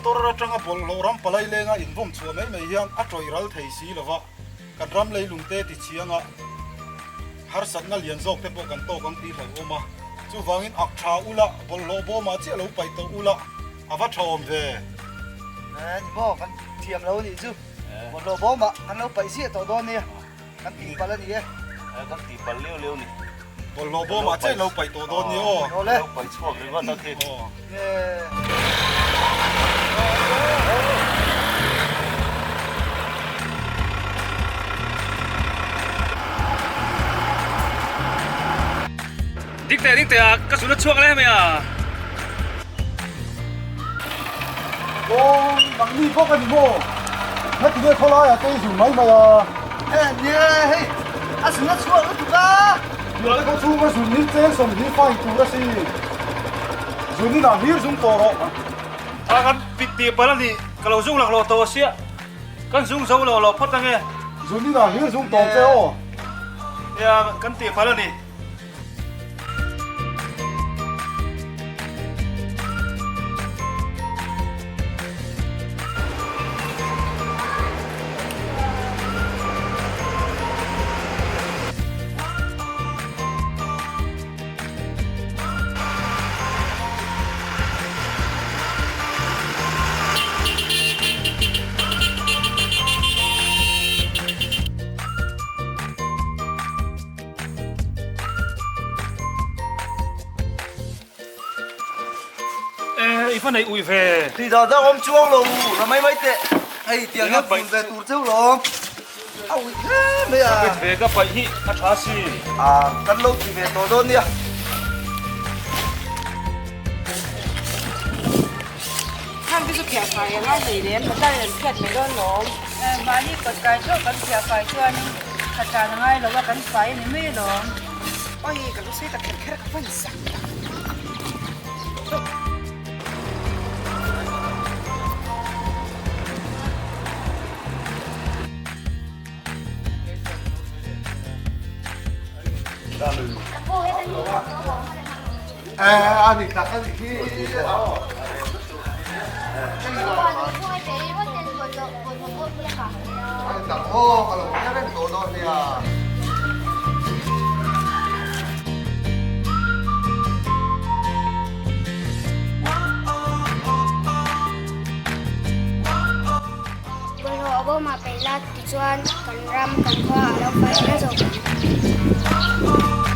Motor atanga bawlhhlawh ram palai lenga invawm chhuah mai mai hian a tawih ral thei si lova, kan ram leilungte ti chianga harsatna lian zawk te pawh kan tawk ang tih hlauhawm a. Chuvangin ak tha ula, bawlhhlawh bawmah chiah lo paih tawh ula, a va tha awm ve. Ni maw, kan thiam lo anih chu. Bawlhhlawh bawmah kan lo paih ziah tawh dawn nia. Kan tihpalh a ni e. Kan tihpalh leu leu ni. Bawlhhlawh bawmah chiah lo paih tawh dawn ni aw. Aw le. Lo paih chhuak ringawt a khi. Ding teh ding teh a ka zun a chhuak le mai a. Aw nangni bawk a ni maw? Heti nge khawlaiah te i zun mai mai a? He nia hei a zun a chhuak lutuk a. Biate khaw chhunga zun hi cheng sawmhnih fine tur a si. Zun inah hlir zung tawh rawh. A kan tih palh a nih ka lo zung laklawh tawh a sia. Kan zung zo lo lo phawt ange. Zun inah hlir zung tawh che aw. Nia kan tih palh a ni. I va nei ui ve. Tui dah dah awm chuang lo la mai mai teh. Hei tiang hian phun ve tur cheu lawm. A ui hle mai a. Ka ve ka paih hi a tha si. A kan lo ti ve tawh dawn nia. Khang te chu phiah fai a ngai hlei lem, motor in an phiat mai dawn lawm. Mahni kawt kai theuh kan phiah fai chuanin kha tan a ngai lo a, kan fai a ni mai alawm. Awi ka lu sei ta kher kher ka hman zak tak. A ni tak a ni hi. Aw ka lo hre reng tawh dawn nia. Bawlhhlawh a bawmah peih la tichuan kan ram kan khua a lo fai hle zawk ang.